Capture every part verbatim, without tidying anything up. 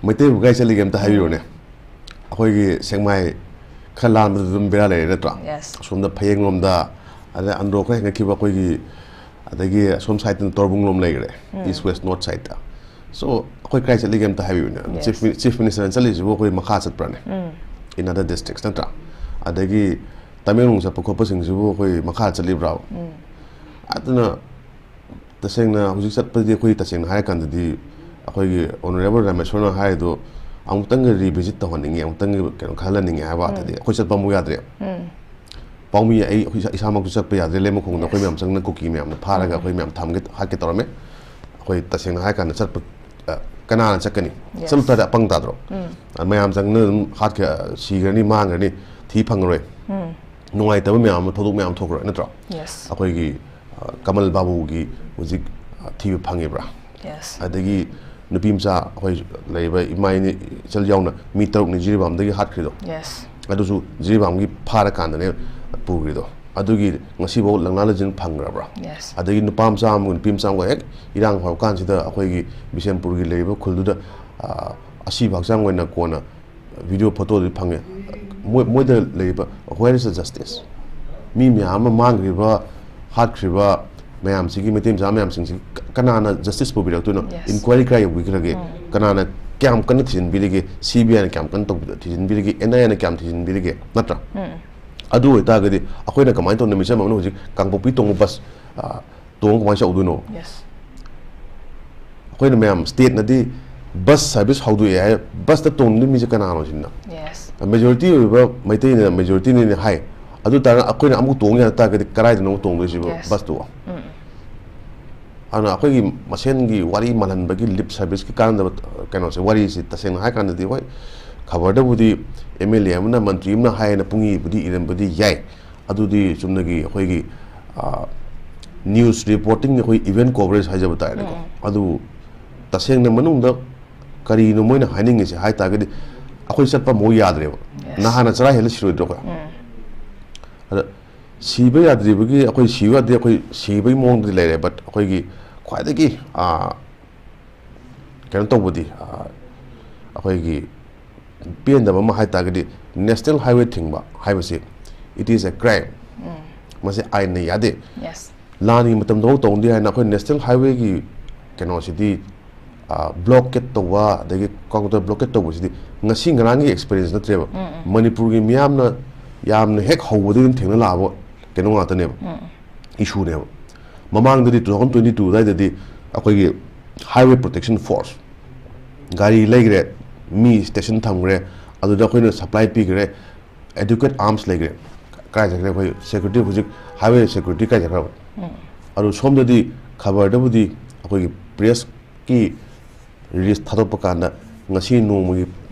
ꯃꯩꯇꯩꯕꯨ ꯀꯥꯏ ꯆꯠꯂꯤꯒꯦ ꯑꯝꯇ ꯍꯥꯏꯕꯤꯔꯣꯅꯦ꯫ ꯑꯩꯈꯣꯏꯒꯤ ꯁꯦꯛꯃꯥꯏ ꯈꯔ ꯂꯥꯟꯕꯗ ꯑꯗꯨꯝ ꯕꯦꯔꯥ ꯂꯩꯔꯦ ꯅꯠꯇ꯭ꯔꯥ? Yes. ꯑꯁꯣꯝꯗ ꯐꯌꯦꯡꯂꯣꯝꯗ, ꯑꯗꯩ ꯑꯟꯗ꯭ꯔꯣ ꯈꯔ ꯍꯦꯟꯒꯠꯈꯤꯕ ꯑꯩꯈꯣꯏꯒꯤ, ꯑꯗꯒꯤ ꯑꯁꯣꯝ ꯁꯥꯏꯠꯇꯅ ꯇꯣꯔꯕꯨꯡꯂꯣꯝ ꯂꯩꯈ꯭ꯔꯦ, East West North side꯫ So ꯑꯩꯈꯣꯏ ꯀꯥꯏ ꯆꯠꯂꯤꯒꯦ ꯑꯝꯇ ꯍꯥꯏꯕꯤꯌꯨꯅꯦ꯫ Yes. Chief Min- Chief Minister ꯅ ꯆꯠꯂꯤꯁꯤꯕꯨ ꯑꯩꯈꯣꯏ ꯃꯈꯥ ꯆꯠꯄ꯭ꯔꯥꯅꯦ? In other districts ꯅꯠꯇ꯭ꯔꯥ? ꯑꯗꯒꯤ ꯇꯃꯦꯡꯂꯣꯡ ꯆꯠꯄ ꯈꯣꯠꯄꯁꯤꯡꯁꯤꯕꯨ ꯑꯩꯈꯣꯏ ꯃꯈꯥ ꯆꯠꯂꯤꯕ꯭ꯔꯥ? ꯑꯗꯨꯅ ꯇꯁꯦꯡꯅ ꯍꯧꯖꯤꯛ ꯆꯠꯄꯗꯤ ꯑꯩꯈꯣꯏ ꯇꯁꯦꯡꯅ ꯍꯥꯏꯔꯀꯥꯟꯗꯗꯤ ꯑꯩꯈꯣꯏꯒꯤ Honourable ꯔꯥꯃꯦꯁꯣꯔꯅ ꯍꯥꯏꯔꯤꯗꯣ ꯑꯃꯨꯛꯇꯪꯒ revisit ꯇꯧꯍꯟꯅꯤꯡꯉꯤ, ꯑꯃꯨꯛꯇꯪꯒ ꯀꯩꯅꯣ ꯈꯜꯍꯟꯅꯤꯡꯉꯤ ꯍꯥꯏꯕ ꯋꯥꯗꯗꯤ ꯑꯩꯈꯣꯏ ꯆꯠꯄ ꯑꯃꯨꯛ ꯌꯥꯗ꯭ꯔꯦ꯫ ꯄꯥꯎꯃꯤ ꯑꯩ ꯑꯩꯈꯣꯏ ꯏꯁꯥ- ꯏꯁꯥꯃꯛꯁꯨ ꯆꯠꯄ ꯌꯥꯗ꯭ꯔꯦ꯫ ꯂꯩꯃꯈꯣꯡꯗ ꯑꯩꯈꯣꯏ ꯃꯌꯥꯝ ꯆꯪꯅ ꯀꯨꯀꯤ ꯃꯌꯥꯝꯅ ꯐꯥꯔꯒ ꯑꯩꯈꯣꯏ ꯃꯌꯥꯝ ꯊꯝꯒꯦ ꯍꯥꯠꯀꯦ ꯇꯧꯔꯝꯃꯦ꯫ ꯑꯩꯈꯣꯏ ꯇꯁꯦꯡꯅ ꯍꯥꯏꯔꯀꯥꯟꯗ ꯆꯠꯄ ꯑ, ꯀꯅꯥꯅ ꯆꯠꯀꯅꯤ? Yes. ꯆꯠꯂꯨ ꯇꯥꯔꯗꯤ ꯑꯄꯪ ꯇꯥꯗ꯭ꯔꯣ? ꯑ, ꯃꯌꯥꯝ ꯆꯪꯅ ꯑꯗꯨꯝ ꯍꯥꯠꯈ꯭ꯔ ꯁꯤꯈ꯭ꯔꯅꯤ, ꯃꯥꯡꯈ꯭ꯔꯅꯤ, ꯊꯤ ꯐꯪꯉꯔꯣꯏ꯫ ꯅꯨꯡꯉꯥꯏꯇꯕ ꯃꯌꯥꯝ ꯑꯃ, ꯊꯧꯗꯣꯛ ꯃꯌꯥꯝ ꯊꯣꯛꯈ꯭ꯔꯣꯏ ꯅꯠꯇ꯭ꯔꯣ? Yes. ꯑꯩꯈꯣꯏꯒꯤ ꯑ, ꯀꯃꯜ ꯕꯥꯕꯨꯒꯤ ꯍꯧꯖꯤꯛ ꯑ, ꯊꯤꯕ ꯐꯪꯉꯤꯕ꯭ꯔꯥ? Yes. ꯑꯗꯒꯤ ꯅꯨꯄꯤ ꯃꯆꯥ ꯑꯩꯈꯣꯏ ꯂꯩꯔꯤꯕ ꯏꯃꯥ ꯏꯅꯦ ꯏꯆꯜ ꯌꯥꯎꯅ ꯃꯤ ꯇꯔꯨꯛꯅꯤ ꯖꯤꯔꯤꯕꯥꯝꯗꯒꯤ ꯍꯥꯠꯈ꯭ꯔꯤꯗꯣ꯫ Yes. ꯑꯗꯨꯁꯨ ꯖꯤꯔꯤꯕꯥꯝꯒꯤ ꯐꯥꯔꯀꯥꯟꯗꯅꯦ ꯄꯨꯈ꯭ꯔꯤꯗꯣ꯫ ꯑꯗꯨꯒꯤ ꯉꯁꯤꯐꯥꯎ ꯂꯪꯂꯥ ꯂꯩꯖꯤꯟ ꯐꯪꯈ꯭ꯔꯕ꯭ꯔꯥ? Yes. ꯑꯗꯒꯤ ꯅꯨꯄꯥ ꯃꯆꯥ ꯑꯃꯒ ꯅꯨꯄꯤ ꯃꯆꯥ ꯑꯃꯒ ꯍꯦꯛ ꯏꯔꯥꯡ ꯍꯧꯔꯀꯥꯟꯁꯤꯗ ꯑꯩꯈꯣꯏꯒꯤ ꯕꯤꯁꯦꯝꯄꯨꯔꯒꯤ ꯂꯩꯔꯤꯕ ꯈꯨꯜꯗꯨꯗ, ꯑ, ꯑꯁꯤꯕ ꯍꯛꯆꯥꯡ ꯑꯣꯏꯅ ꯀꯣꯟꯅ video photo ꯗꯤ ꯐꯪꯉꯦ꯫ ꯃꯣꯏ- ꯃꯣꯏꯗ ꯂꯩꯔꯤꯕ where is the justice? ꯃꯤ ꯃꯌꯥꯝ ꯑꯃ ꯃꯥꯡꯈ꯭ꯔꯤꯕ, ꯍꯥꯠꯈ꯭ꯔꯤꯕ ꯃꯌꯥꯝꯁꯤꯒꯤ, ꯃꯩꯇꯩ ꯃꯆꯥ ꯃꯌꯥꯝꯁꯤꯡꯁꯤ ꯀ- ꯀꯅꯥꯅ justice ꯄꯨꯕꯤꯔꯛꯇꯣꯏꯅꯣ? Yes. Inquiry ꯀꯥꯏ ꯌꯧꯕꯤꯈ꯭ꯔꯒꯦ? ꯀꯅꯥꯅ ꯀꯌꯥꯝ ꯀꯟꯅ ꯊꯤꯖꯤꯟꯕꯤꯔꯤꯒꯦ? CBI ꯅ ꯀꯌꯥꯝ ꯀꯟꯅ ꯇꯧꯕꯤ- ꯊꯤꯖꯤꯟꯕꯤꯔꯤꯒꯦ? NIA ꯅ ꯀꯌꯥꯝ ꯊꯤꯖꯤꯟꯕꯤꯔꯤꯒꯦ? ꯅꯠꯇ꯭ꯔꯥ? ꯑꯗꯨ ꯑꯣꯏꯇꯥꯔꯒꯗꯤ ꯑꯩꯈꯣꯏꯅ ꯀꯃꯥꯏꯅ ꯇꯧꯅ ꯃꯤꯆꯝ ꯑꯃꯅ ꯍꯧꯖꯤꯛ ꯀꯥꯡꯄꯣꯛꯄꯤ ꯇꯣꯡꯕ bus, ꯑ, ꯇꯣꯡꯉ ꯀꯃꯥꯏꯅ ꯆꯠꯍꯧꯗꯣꯏꯅꯣ? Yes. ꯑꯩꯈꯣꯏꯅ ꯃꯌꯥꯝ state ꯅꯗꯤ bus service ꯍꯧꯗꯣꯛꯑꯦ ꯍꯥꯏ, bus ꯇ ꯇꯣꯡꯗꯣꯏ ꯃꯤꯁꯦ ꯀꯅꯥꯅꯣ ꯁꯤꯅ? Yes. Majority ꯑꯣꯏꯕ ꯃꯩꯇꯩꯅ majority ꯅꯤꯅ ꯍꯥꯏ꯫ ꯑꯗꯨ ꯇꯥꯔꯒ ꯑꯩꯈꯣꯏꯅ ꯑꯃꯨꯛ ꯇꯣꯡ ꯌꯥ ꯇꯥꯔꯒꯗꯤ ꯀꯗꯥꯏꯗꯅꯣ ꯑꯃꯨꯛ ꯇꯣꯡꯗꯣꯏꯁꯤꯕꯣ? Yes. Bus ꯇꯨꯕꯣ? ꯑꯗꯨꯅ ꯑꯩꯈꯣꯏꯒꯤ ꯃꯁꯦꯟꯒꯤ ꯋꯥꯔꯤ ꯃꯥꯜꯍꯟꯕꯒꯤ lip service ꯀꯤ ꯀꯥꯟꯅꯗꯕ ꯀꯩꯅꯣꯁꯦ, ꯋꯥꯔꯤꯁꯤ ꯇꯁꯦꯡꯅ ꯍꯥꯏꯔꯀꯥꯟꯗꯗꯤ ꯍꯣꯏ ꯈꯕꯔꯗꯕꯨꯗꯤ MLA ꯑꯃꯅ ꯃꯟꯇ꯭ꯔꯤ ꯑꯃꯅ ꯍꯥꯏꯌꯦꯅ ꯄꯨꯡꯏꯕꯨꯗꯤ ꯏꯔꯝꯕꯗꯤ ꯌꯥꯏ꯫ ꯑꯗꯨꯗꯤ ꯆꯨꯝꯅꯒꯤ ꯑꯩꯈꯣꯏꯒꯤ, ꯑ, news reporting, ꯑꯩꯈꯣꯏ event coverage ꯍꯥꯏꯖꯕ ꯇꯥꯔꯦꯀꯣ꯫ ꯑꯗꯨ ꯇꯁꯦꯡꯅ ꯃꯅꯨꯡꯗ ꯀꯔꯤꯅꯣ ꯃꯣꯏꯅ ꯍꯥꯏꯅꯤꯡꯉꯤꯁꯦ ꯍꯥꯏ ꯇꯥꯔꯒꯗꯤ ꯑꯩꯈꯣꯏ ꯆꯠꯄ ꯑꯃꯨꯛ ꯌꯥꯗ꯭ꯔꯦꯕ꯫ Yes. ꯅꯍꯥꯟꯅ ꯆꯔꯥ ꯍꯦꯜꯂ ꯁꯤꯔꯣꯏꯗ꯭ꯔꯣ ꯑꯩꯈꯣꯏ? ꯑꯗ ꯁꯤꯕ ꯌꯥꯗ꯭ꯔꯤꯕꯒꯤ, ꯑꯩꯈꯣꯏ ꯁꯤꯕ ꯌꯥꯗꯦ, ꯑꯩꯈꯣꯏ ꯁꯤꯕꯒꯤ ꯃꯑꯣꯡꯗꯗꯤ ꯂꯩꯔꯦ, but ꯑꯩꯈꯣꯏꯒꯤ ꯈ꯭ꯋꯥꯏꯗꯒꯤ, ꯑ, ꯀꯩꯅꯣ ꯇꯧꯕꯗꯤ, ꯑ, ꯑꯩꯈꯣꯏꯒꯤ ꯄꯦꯟꯗꯕ ꯑꯃ ꯍꯥꯏ ꯇꯥꯔꯒꯗꯤ, ꯅꯦꯁꯅꯦꯜ ꯍꯥꯏꯋꯦ ꯊꯤꯡꯕ ꯍꯥꯏꯕꯁꯤ, it is a crime. ꯃꯁꯤ ꯑꯥꯏꯟꯅ ꯌꯥꯗꯦ. Yes. ꯂꯥꯟꯒꯤ ꯃꯇꯝꯗꯐꯥꯎ ꯇꯧꯅꯗꯦ ꯍꯥꯏꯅ ꯑꯩꯈꯣꯏ ꯅꯦꯁꯅꯦꯜ ꯍꯥꯏꯋꯦꯒꯤ ꯀꯩꯅꯣꯁꯤꯗꯤ, ꯕ꯭ꯂꯣꯀꯦꯠ ꯇꯧꯕ, ꯑꯗꯒꯤ ꯀꯥꯎꯟꯇꯔ ꯕ꯭ꯂꯣꯀꯦꯠ ꯇꯧꯕꯁꯤꯗꯤ ꯉꯁꯤ ꯉꯔꯥꯡꯒꯤ ꯑꯦꯛꯁꯄꯤꯔꯤꯌꯦꯟꯁ ꯅꯠꯇ꯭ꯔꯦꯕ. ꯃꯅꯤꯄꯨꯔꯒꯤ ꯃꯤꯌꯥꯝꯅ ꯌꯥꯝꯅ ꯍꯦꯛ ꯍꯧꯕꯗꯒꯤ ꯑꯗꯨꯝ ꯊꯦꯡꯅ ꯂꯥꯛꯑꯕ ꯀꯩꯅꯣ ꯉꯥꯛꯇꯅꯦꯕ, ꯏꯁꯨꯅꯦꯕ. ꯃꯃꯥꯡꯗꯗꯤ, two thousand twenty two ꯑꯗꯨꯋꯥꯏꯗꯗꯤ ꯑꯩꯈꯣꯏꯒꯤ highway protection force, ꯒꯥꯔꯤ ꯂꯩꯈ꯭ꯔꯦ, ꯃꯤ ꯁ꯭ꯇꯦꯁꯟ ꯊꯝꯈ꯭ꯔꯦ, ꯑꯗꯨꯗ ꯑꯩꯈꯣꯏꯅ ꯁꯄ꯭ꯂꯥꯏ ꯄꯤꯈ꯭ꯔꯦ, adequate arms ꯂꯩꯈ꯭ꯔꯦ, ꯀꯥꯏ ꯆꯠꯈ꯭ꯔꯦ? ꯑꯩꯈꯣꯏ ꯁꯦꯀ꯭ꯌꯨꯔꯤꯇꯤ, ꯍꯧꯖꯤꯛ ꯍꯥꯏꯋꯦ ꯁꯦꯀ꯭ꯌꯨꯔꯤꯇꯤ ꯀꯥꯏ ꯆꯠꯈ꯭ꯔꯕ? ꯑꯗꯨ ꯁꯣꯝꯗꯗꯤ ꯈꯕꯔꯗꯕꯨꯗꯤ ꯑꯩꯈꯣꯏꯒꯤ ꯄ꯭ꯔꯦꯁꯀꯤ ꯔꯤꯂꯤꯁ ꯊꯥꯗꯣꯛꯄ ꯀꯥꯟꯗ ꯉꯁꯤ ꯅꯣꯡꯃꯒꯤ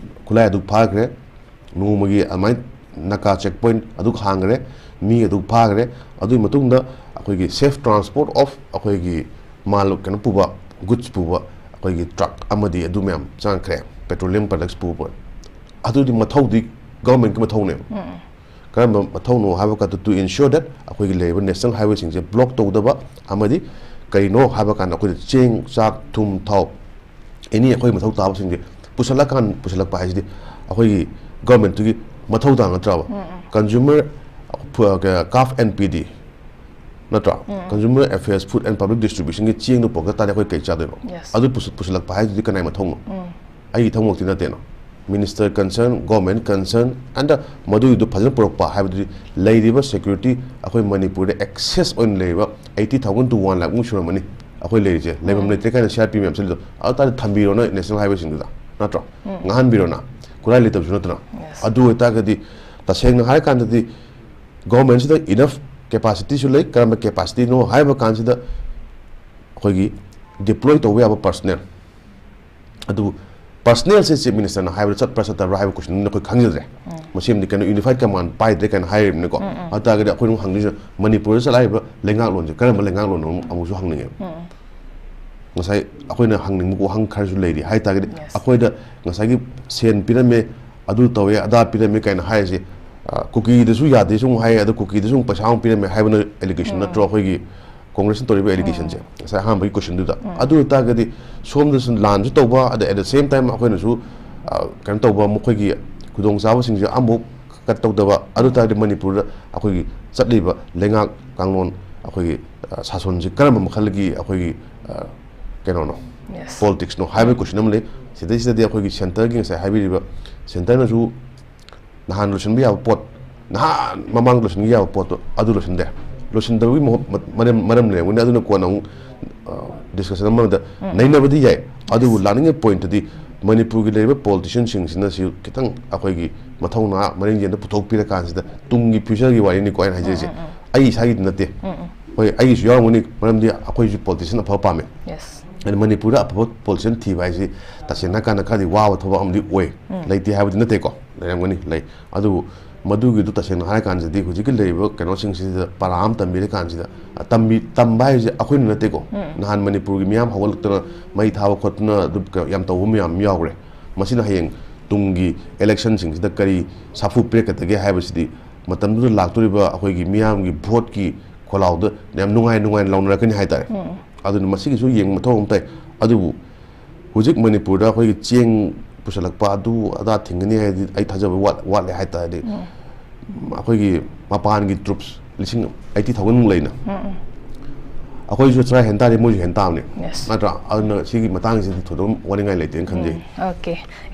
ꯈꯨꯠꯂꯥꯏ ꯑꯗꯨ ꯐꯥꯈ꯭ꯔꯦ, ꯅꯣꯡꯃꯒꯤ ꯑꯗꯨꯃꯥꯏꯅ ꯅꯥꯀꯥ ꯆꯦꯛ ꯄꯣꯏꯟꯠ ꯑꯗꯨ ꯍꯥꯡꯈ꯭ꯔꯦ, ꯃꯤ ꯑꯗꯨ ꯐꯥꯈ꯭ꯔꯦ, ꯑꯗꯨꯒꯤ ꯃꯇꯨꯡꯗ ꯑꯩꯈꯣꯏꯒꯤ safe transport of ꯑꯩꯈꯣꯏꯒꯤ ꯃꯥꯜ ꯀꯩꯅꯣ ꯄꯨꯕ, ꯒꯨꯗꯁ ꯄꯨꯕ ꯑꯩꯈꯣꯏꯒꯤ ꯇ꯭ꯔꯛ ꯑꯃꯗꯤ ꯑꯗꯨ ꯃꯌꯥꯝ ꯆꯪꯉꯛꯈ꯭ꯔꯦ, ꯄꯦꯇ꯭ꯔꯣꯂꯤꯌꯝ ꯄ꯭ꯔꯗꯛꯁ ꯄꯨꯕ꯫ ꯑꯗꯨꯗꯤ ꯃꯊꯧꯗꯤ ꯒꯚꯔꯟꯃꯦꯟꯠꯀꯤ ꯃꯊꯧꯅꯦꯕ꯫ ꯀꯔꯝꯕ ꯃꯊꯧꯅꯣ ꯍꯥꯏꯕ ꯀꯥꯟꯗ, to ensure that ꯑꯩꯈꯣꯏꯒꯤ ꯂꯩꯔꯤꯕ ꯅꯦꯁꯅꯦꯜ ꯍꯥꯏꯋꯦꯁꯤꯡꯁꯦ ꯕ꯭ꯂꯣꯛ ꯇꯧꯗꯕ, ꯑꯃꯗꯤ ꯀꯔꯤꯅꯣ ꯍꯥꯏꯕ ꯀꯥꯟꯗ ꯑꯩꯈꯣꯏꯅ ꯆꯦꯡ, ꯆꯥꯛ, ꯊꯨꯝ, ꯊꯥꯎ, ꯑꯦꯅꯤ ꯑꯩꯈꯣꯏ ꯃꯊꯧ ꯇꯥꯕꯁꯤꯡꯁꯦ ꯄꯨꯁꯜꯂꯀꯥꯟ, ꯄꯨꯁꯜꯂꯛꯄ ꯍꯥꯏꯁꯤꯗꯤ ꯑꯩꯈꯣꯏꯒꯤ ꯒꯚꯔꯟꯃꯦꯟꯠꯇꯨꯒꯤ ꯃꯊꯧ ꯇꯥꯕ ꯅꯠꯇ꯭ꯔꯕ? ꯀꯟꯖꯨꯃꯔ, ꯀꯥꯐ ꯑꯦꯟ ꯄꯤ ꯗꯤ ꯅꯠꯇ꯭ꯔꯣ? Consumer Affairs, Food and Public Distributionꯒꯤ ꯆꯦꯡꯗꯣ ꯄꯨꯔꯛꯇ ꯇꯥꯔꯗꯤ ꯑꯩꯈꯣꯏ ꯀꯩ ꯆꯥꯗꯣꯏꯅꯣ? Yes. ꯑꯗꯨ ꯄꯨꯁꯜ-, ꯄꯨꯁꯜꯂꯛꯄ ꯍꯥꯏꯗꯨꯗꯤ ꯀꯅꯥꯏ ꯃꯊꯧꯅꯣ? ꯑꯩꯒꯤ ꯊꯧꯃꯛꯇꯤ ꯅꯠꯇꯦꯅ꯫ Minister concern, government concern, and ꯃꯗꯨꯒꯤꯗꯨ ꯐꯖꯅ ꯄꯨꯔꯛꯄ ꯍꯥꯏꯕꯗꯨꯗꯤ ꯂꯩꯔꯤꯕ ꯁꯦꯀ꯭ꯌꯨꯔꯤꯇꯤ, ꯑꯩꯈꯣꯏ ꯃꯅꯤꯄꯨꯔꯗ ꯑꯦꯛꯁꯦꯁ ꯑꯣꯏꯅ ꯂꯩꯔꯤꯕ eighty thousand to one lakh ꯃꯨꯛ ꯁꯨꯔꯝꯃꯅꯤ ꯑꯩꯈꯣꯏ ꯂꯩꯔꯤꯁꯦ꯫ ꯂꯩꯐꯝ ꯂꯩꯇ꯭ꯔꯦ ꯀꯥꯏꯅ ꯁꯤ ꯑꯥꯔ ꯄꯤ ꯃꯌꯥꯝ ꯆꯠꯂꯤꯗꯣ, ꯑꯗꯨ ꯇꯥꯔꯗꯤ ꯊꯝꯕꯤꯔꯣꯅ ꯅꯦꯁꯅꯦꯜ ꯍꯥꯏꯋꯦꯁꯤꯡꯗꯨꯗ, ꯅꯠꯇ꯭ꯔꯣ? ꯉꯥꯡꯍꯟꯕꯤꯔꯣꯅ꯫ ꯈꯨꯠꯂꯥꯏ ꯂꯩꯇꯕꯁꯨ ꯅꯠꯇꯅ꯫ Yes. ꯑꯗꯨ ꯑꯣꯏꯇꯥꯔꯒꯗꯤ, ꯇꯁꯦꯡꯅ ꯍꯥꯏꯔꯀꯥꯟꯗꯗꯤ, ꯒꯣꯔꯃꯦꯟꯁꯤꯗ ꯏꯅꯐ ꯀꯦꯄꯥꯁꯤꯇꯤꯁꯨ ꯂꯩ꯫ ꯀꯔꯝꯕ ꯀꯦꯄꯥꯁꯤꯇꯤꯅꯣ ꯍꯥꯏꯕ ꯀꯥꯟꯁꯤꯗ, ꯑꯩꯈꯣꯏꯒꯤ ꯗꯤꯄ꯭ꯂꯣꯏ ꯇꯧꯕ ꯌꯥꯕ ꯄꯔꯁꯅꯦꯜ꯫ ꯑꯗꯨꯕꯨ ꯄꯔꯁꯅꯦꯜꯁꯦ ꯆꯤꯐ ꯃꯤꯅꯤꯁꯇꯔꯅ ꯍꯥꯏꯕꯗ ꯆꯠꯄ꯭ꯔꯥ ꯆꯠꯇꯕ꯭ꯔꯥ ꯍꯥꯏꯕ ꯀꯣꯏꯁꯟꯗꯨꯅ ꯑꯩꯈꯣꯏ ꯈꯪꯖꯗ꯭ꯔꯦ꯫ ꯃꯁꯤꯃꯗꯤ ꯀꯩꯅꯣ, ꯌꯨꯅꯤꯐꯥꯏꯠ ꯀꯃꯥꯟ ꯄꯥꯏꯗ꯭ꯔꯦ ꯀꯥꯏꯅ ꯍꯥꯏꯔꯤꯕꯅꯤꯀꯣ꯫ ꯑꯗꯨ ꯇꯥꯔꯒꯗꯤ ꯑꯩꯈꯣꯏꯅ ꯑꯃꯨꯛ ꯍꯪꯗꯣꯏꯁꯤꯅ, ꯃꯅꯤꯄꯨꯔꯗ ꯆꯠꯂꯛꯏꯕ ꯂꯩꯉꯥꯛꯂꯣꯟꯁꯦ ꯀꯔꯝꯕ ꯂꯩꯉꯥꯛꯂꯣꯟꯅꯣ ꯑꯃꯨꯛꯁꯨ ꯍꯪꯅꯤꯡꯉꯦꯕ꯫ ꯉꯁꯥꯏ ꯑꯩꯈꯣꯏꯅ ꯍꯪꯅꯤꯡꯕ ꯋꯥꯍꯪ ꯈꯔꯁꯨ ꯂꯩꯔꯤ ꯍꯥꯏ ꯇꯥꯔꯒꯗꯤ, Yes. ꯑꯩꯈꯣꯏꯗ ꯉꯁꯥꯏꯒꯤ ꯁꯦꯟ ꯄꯤꯔꯝꯃꯦ, ꯑꯗꯨ ꯇꯧꯋꯦ, ꯑꯗꯥ ꯄꯤꯔꯝꯃꯦ ꯀꯥꯏꯅ ꯍꯥꯏꯔꯤꯁꯦ, ꯑ, ꯀꯨꯀꯤꯗꯁꯨ ꯌꯥꯗꯦꯁꯨ ꯑꯃꯨꯛ ꯍꯥꯏ, ꯑꯗꯣ ꯀꯨꯀꯤꯗꯁꯨ ꯑꯃꯨꯛ ꯄꯩꯁꯥ ꯑꯃꯨꯛ ꯄꯤꯔꯝꯃꯦ ꯍꯥꯏꯕꯅ allegation ꯅꯠꯇ꯭ꯔꯣ ꯑꯩꯈꯣꯏꯒꯤ ꯀꯣꯡꯒ꯭ꯔꯦꯁꯅ ꯇꯧꯔꯤꯕ allegation ꯁꯦ? ꯉꯁꯥꯏ ꯑꯍꯥꯟꯕꯒꯤ ꯀꯣꯏꯁꯟꯗꯨꯗ꯫ ꯑꯗꯨ ꯑꯣꯏꯇꯥꯔꯒꯗꯤ ꯁꯣꯝꯗꯁꯨ ꯂꯥꯟꯁꯨ ꯇꯧꯕ, ꯑꯗ at the same time ꯑꯩꯈꯣꯏꯅꯁꯨ ꯑ, ꯀꯩꯅꯣ ꯇꯧꯕ, ꯃꯈꯣꯏꯒꯤ ꯈꯨꯗꯣꯡꯆꯥꯕꯁꯤꯡꯁꯦ ꯑꯃꯐꯥꯎ ꯀꯠ ꯇꯧꯗꯕ, ꯑꯗꯨ ꯇꯥꯔꯗꯤ ꯃꯅꯤꯄꯨꯔꯗ ꯑꯩꯈꯣꯏꯒꯤ ꯆꯠꯂꯤꯕ ꯂꯩꯉꯥꯛ ꯀꯥꯡꯂꯣꯟ, ꯑꯩꯈꯣꯏꯒꯤ, ꯑ, ꯁꯥꯁꯣꯟꯁꯤ ꯀꯔꯝꯕ ꯃꯈꯜꯒꯤ ꯑꯩꯈꯣꯏꯒꯤ, ꯑ, ꯀꯩꯅꯣꯅꯣ, Yes. ꯄꯣꯂꯤꯇꯤꯛꯁꯅꯣ ꯍꯥꯏꯕꯒꯤ ꯀꯣꯏꯁꯟ ꯑꯃ ꯂꯩ꯫ ꯁꯤꯗꯩꯁꯤꯗꯗꯤ ꯑꯩꯈꯣꯏꯒꯤ ꯁꯦꯟꯇꯔꯒꯤ ꯉꯁꯥꯏ ꯍꯥꯏꯕꯤꯔꯤꯕ, ꯁꯦꯟꯇꯔꯅꯁꯨ ꯅꯍꯥꯟ ꯂꯣꯏꯁꯤꯟꯕ ꯌꯥꯕ ꯄꯣꯠ, ꯅꯍꯥꯟ ꯃꯃꯥꯡꯗ ꯂꯣꯏꯁꯤꯟꯕ ꯌꯥꯕ ꯄꯣꯠꯇꯣ ꯑꯗꯨ ꯂꯣꯏꯁꯤꯟꯗꯦ꯫ ꯂꯣꯏꯁꯤꯟꯗꯕꯒꯤ ꯃꯍꯨꯠ-, ꯃ-, ꯃꯔꯝ, ꯃꯔꯝ ꯂꯩꯔꯝꯒꯅꯤ, ꯑꯗꯨꯅ ꯀꯣꯟꯅ ꯑꯃꯨꯛ, ꯑ, ꯗꯤꯁꯀꯁꯟ ꯑꯃꯗ ꯅꯩꯅꯕꯗꯤ ꯌꯥꯏ꯫ ꯑꯗꯨꯕꯨ ꯂꯥꯛꯅꯤꯡꯉꯤꯕ ꯄꯣꯏꯟꯠꯇꯨꯗꯤ ꯃꯅꯤꯄꯨꯔꯒꯤ ꯂꯩꯔꯤꯕ ꯄꯣꯂꯤꯇꯤꯁꯤꯌꯟꯁꯤꯡꯁꯤꯅ ꯁꯤ ꯈꯤꯇꯪ ꯑꯩꯈꯣꯏꯒꯤ ꯃꯊꯧꯅꯥ ꯃꯔꯤꯡꯖꯦꯜꯗ ꯄꯨꯊꯣꯛꯄꯤꯔꯀꯥꯟꯁꯤꯗ ꯇꯨꯡꯒꯤ ꯐ꯭ꯌꯨꯆꯔꯒꯤ ꯋꯥꯔꯤꯅꯤꯀꯣ ꯑꯩꯅ ꯍꯥꯏꯖꯔꯤꯁꯦ꯫ ꯑꯩ ꯏꯁꯥꯒꯤꯗꯤ ꯅꯠꯇꯦ꯫ ꯍꯣꯏ, ꯑꯩꯒꯤꯁꯨ ꯌꯥꯎꯔꯝꯒꯅꯤ, ꯃꯔꯝꯗꯤ ꯑꯩꯈꯣꯏꯁꯨ ꯄꯣꯂꯤꯇꯤꯁꯤꯌꯟ ꯑꯐꯕ ꯄꯥꯝꯃꯦ꯫ Yes. ꯑꯗꯨ ꯃꯅꯤꯄꯨꯔꯗ ꯑꯐꯕ ꯄꯣꯂꯤꯇꯤꯁꯤꯌꯟ ꯊꯤꯕ ꯍꯥꯏꯁꯤ ꯇꯁꯦꯡꯅ ꯍꯥꯏꯔꯀꯥꯟꯗ ꯈꯔꯗꯤ ꯋꯥꯕ ꯊꯕꯛ ꯑꯃꯗꯤ ꯑꯣꯏ꯫ ꯂꯩꯇꯦ ꯍꯥꯏꯕꯗꯤ ꯅꯠꯇꯦꯀꯣ, ꯂꯩꯔꯝꯒꯅꯤ, ꯂꯩ꯫ ꯑꯗꯨꯕꯨ ꯃꯗꯨꯒꯤꯗꯨ ꯇꯁꯦꯡꯅ ꯍꯥꯏꯔꯀꯥꯟꯗꯗꯤ ꯍꯧꯖꯤꯛꯀꯤ ꯂꯩꯔꯤꯕ ꯀꯩꯅꯣꯁꯤꯡꯁꯤꯗ ꯄꯔꯥ ꯑꯃ ꯇꯝꯕꯤꯔꯀꯥꯟꯁꯤꯗ, ꯑ, ꯇꯝꯕꯤ-, ꯇꯝꯕ ꯍꯥꯏꯕꯁꯦ ꯑꯩꯈꯣꯏꯅ ꯅꯠꯇꯦꯀꯣ꯫ ꯅꯍꯥꯟ ꯃꯅꯤꯄꯨꯔꯒꯤ ꯃꯤꯌꯥꯝ ꯍꯧꯒꯠꯂꯛꯇꯅ ꯃꯩ ꯊꯥꯕ ꯈꯣꯠꯇꯅ ꯑꯗꯨꯝ ꯀ-, ꯌꯥꯝ ꯇꯧꯕ ꯃꯌꯥꯝ ꯑꯃ ꯌꯥꯎꯈ꯭ꯔꯦ꯫ ꯃꯁꯤꯅ ꯍꯌꯦꯡ ꯇꯨꯡꯒꯤ ꯏꯂꯦꯛꯁꯟꯁꯤꯡꯁꯤꯗ ꯀꯔꯤ ꯁꯥꯐꯨ ꯄꯤꯔꯛꯀꯗꯒꯦ ꯍꯥꯏꯕꯁꯤꯗꯤ ꯃꯇꯝꯗꯨꯗ ꯂꯥꯛꯇꯣꯔꯤꯕ ꯑꯩꯈꯣꯏꯒꯤ ꯃꯤꯌꯥꯝꯒꯤ ꯚꯣꯠꯀꯤ ꯈꯣꯜꯂꯥꯎꯗ ꯌꯥꯝ ꯅꯨꯡꯉꯥꯏ ꯅꯨꯡꯉꯥꯏꯅ ꯂꯥꯎꯅꯔꯛꯀꯅꯤ ꯍꯥꯏꯇꯥꯔꯦ꯫ ꯑꯗꯨꯅ ꯃꯁꯤꯒꯤꯁꯨ ꯌꯦꯡꯕ ꯃꯊꯧ ꯑꯃ ꯇꯥꯏ꯫ ꯑꯗꯨꯕꯨ ꯍꯧꯖꯤꯛ ꯃꯅꯤꯄꯨꯔꯗ ꯑꯩꯈꯣꯏꯒꯤ ꯆꯦꯡ ꯄꯨꯁꯜꯂꯛꯄ ꯑꯗꯨ ꯑꯗꯥ ꯊꯤꯡꯒꯅꯤ ꯍꯥꯏꯗꯤ ꯑꯩ ꯊꯥꯖꯕ ꯋꯥꯠ-, ꯋꯥꯠꯂꯦ ꯍꯥꯏꯇꯥꯔꯗꯤ, ꯑꯩꯈꯣꯏꯒꯤ ꯃꯄꯥꯟꯒꯤ ꯇ꯭ꯔꯨꯞꯁ ꯂꯤꯁꯤꯡ ꯑꯩꯠꯇꯤ ꯊꯥꯎꯖꯟꯃꯨꯛ ꯂꯩꯅ, ꯑꯩꯈꯣꯏꯁꯨ ꯆꯔꯥ ꯍꯦꯟ ꯇꯥꯔꯗꯤ ꯃꯣꯏꯁꯨ ꯍꯦꯟ ꯇꯥꯕꯅꯤ꯫ Yes. ꯅꯠꯇ꯭ꯔꯥ? ꯑꯗꯨꯅ ꯁꯤꯒꯤ ꯃꯇꯥꯡꯁꯤꯗꯤ ꯊꯣꯏꯗꯣꯛꯅ ꯋꯥꯅꯤꯡꯉꯥꯏ ꯂꯩꯇꯦꯅ ꯈꯟꯖꯩ꯫ Okay. ꯌꯥꯝ